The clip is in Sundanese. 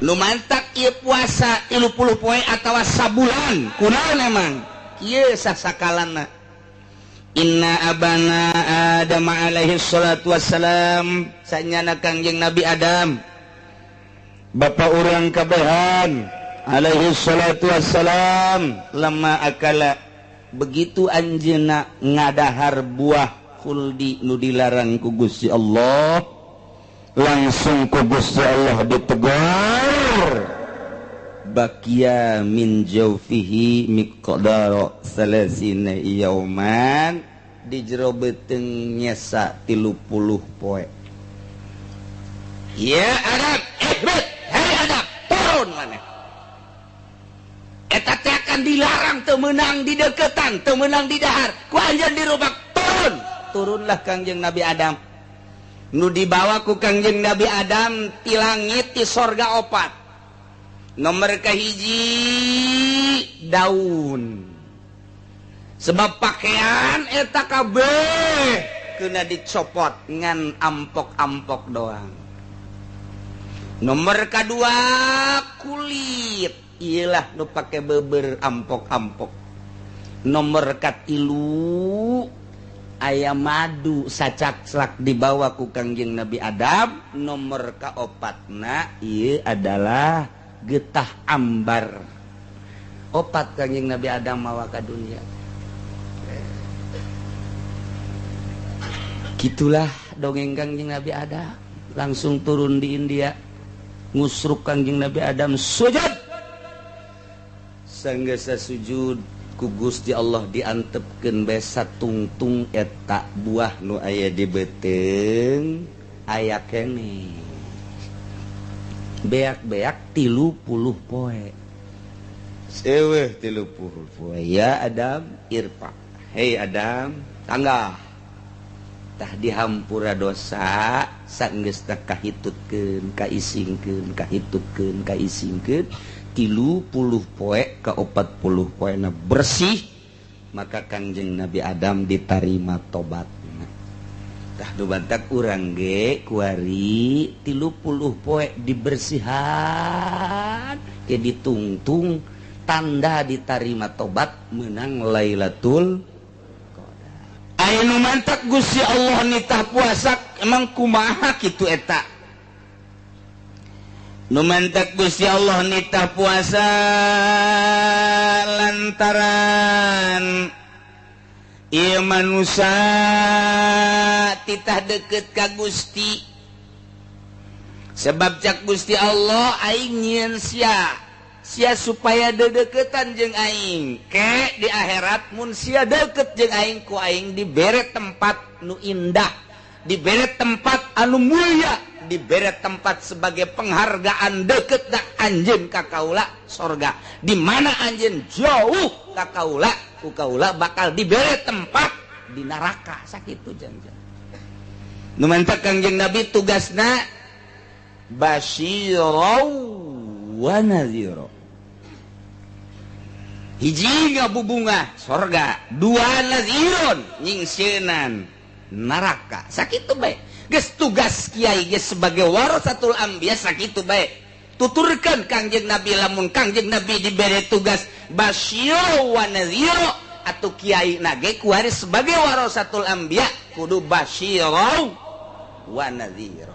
Nu mantak ieu puasa 30 poe atawa sabulan kunaon emang kieu sasakalana. Inna abana Adam alaihi salatu wassalam, sanyana Kangjeng Nabi Adam bapa urang kabehan alaihi salatu wassalam, lama akala begitu anjeunna ngadahar buah khuldi nu dilarang ku Gusti Allah, langsung ku Gusti Allah ditegur. Bakia min jawfihi miqdara salasina yauman, di jero beuteung nyesa 30 poe. Ya Adam, ihbit, hei Adam, turun maneh. Eta teh akan dilarang teu meunang di deketan, teu meunang di dahar. Ku anjeun dirubak turun. Turunlah Kangjeng Nabi Adam. Nu dibawa ku Kangjeng Nabi Adam ti langit ti sorga opat. Nomor kahiji daun, sebab pakaian eta kabeh kena dicopot ngan ampok-ampok doang. Nomor kedua kulit, iyalah nu pake beber ampok-ampok. Nomor katilu aya madu sacakslak dibawa ku Kangjeng Nabi Adam. Nomor kaopatna ieu adalah getah ambar. Opat Kangjeng Nabi Adam mawa ka dunia. Gitulah dongeng Kangjeng Nabi Adam. Langsung turun di India, ngusruk Kangjeng Nabi Adam sujud. Sanggesa sujud ku Gusti Allah diantepkeun bae satungtung eta buah nu aya di beuteung aya keneh. Beak-beak 30 poe. Seweh 30 poe. Ya Adam irfa. Hei Adam, tangga. Tah dihampura dosa sanggeus teh kahitutkeun, kaisingkeun, kahitutkeun, kaisingkeun 30 poe ka 40 poena bersih, maka Kangjeng Nabi Adam ditarima tobatna. Tah nu bantak urang ge kuari 30 poe dibersihan ke ditungtung tanda ditarima tobat menang Lailatul Qadar. Aya nu mantak Gusti Allah nitah puasa emang kumaha kitu eta? Nu mantak Gusti Allah nitah puasa lantaran ieu manusia titah deket ka Gusti. Sebab cak Gusti Allah aing nyieun sia, sia supaya dedeketan jeung aing. Ke di akhirat mun sia deket jeung aing ku aing dibere tempat nu indah, dibere tempat anu mulia, dibere tempat sebagai penghargaan deket da anjeun ka kaula sorga. Di mana anjeun jauh ka kaula, ku kaula bakal dibere tempat di neraka. Sakitu jangan. Nu mantak Kangjeng Nabi tugasna basyirau wa nadhira. Hiji ngabubungah sorga, dua nadhirun nyingsieunan neraka. Sakitu bae. Geus tugas kiai geus sebagai warasatul anbiya sakitu bae. Tuturkeun Kangjeng Nabi lamun Kangjeng Nabi dibere tugas basyirau wa nadhira atuh kiai nage kuari sebagai warasatul anbiya kudu basyirau wa nadhira.